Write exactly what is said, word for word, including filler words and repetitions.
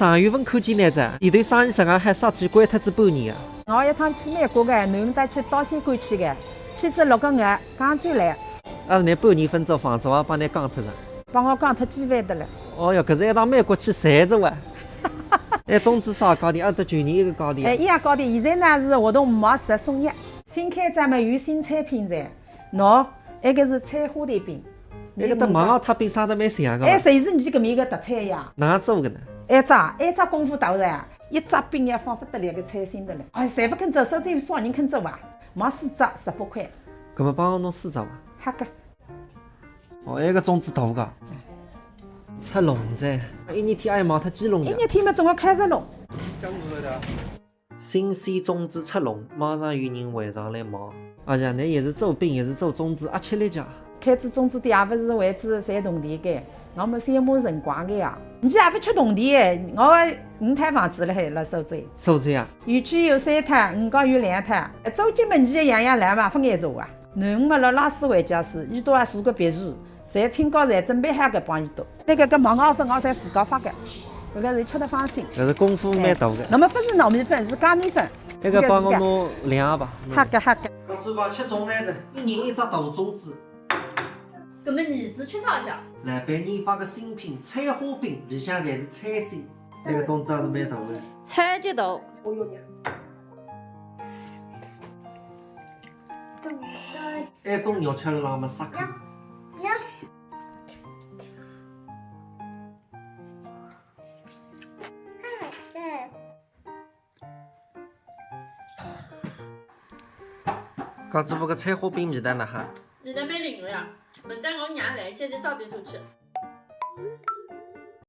上月份看见倷仔，前头生意实梗好，煞去关脱仔半年啊。我一趟去美国个，囡儿带去到香港去个，去仔六个月，刚转来。啊，是倷半年份租房子，我帮倷降脱仔。帮我降脱几万得了。哦哟，搿是一趟美国去赚仔哇。哎，粽子啥价钿？啊，搭旧年一个价钿啊？哎，一样价钿。现在呢是活动买十送一，新开张嘛有新产品噻。喏，埃个是菜花蛋饼。埃个搭网上搿饼生得蛮像个嘛。哎，侪是伲搿面个特产呀。哪能做个呢？埃只，埃只功夫大噻，一只饼要放勿得了个菜心得了。哎，侪勿肯做，收费少，人肯做伐？买四只，十八块。搿么帮我弄四只伐？好个。哦，埃个粽子大个。出笼噻，一日天也卖脱几笼呀？一日天嘛，总归开十笼。新鲜粽子出笼，马上有人围上来买。哎呀，倷也是做饼，也是做粽子，啊，吃力家。开仔粽子店也勿是为仔赚铜钿个，我们是要谋辰光个呀。伲也勿吃铜钿个，我五套房子了海，辣苏州。苏州啊？园区有三套，五角有两套，租金嘛，伲样样来嘛，勿碍事啊。囡儿嘛，辣拉斯维加斯，伊都也住个别墅，侪清好，侪准备好个帮伊读。搿个，搿网上粉我侪自家发个，搿个是吃得放心。搿是功夫蛮大个。哎，那么勿是糯米粉，是粿米粉。搿个帮我弄两盒吧。好个，好个。搿次吧，吃中饭仔，一人一只大粽子。搿么儿子吃啥家？老板研发个新品菜花饼，里向侪是菜心。搿个粽子也是蛮大个。超级大。哦哟娘。埃种肉吃了浪么杀口。讲主播，搿菜花饼味道哪哈？味道蛮灵个呀，勿像我娘来接就早点出去。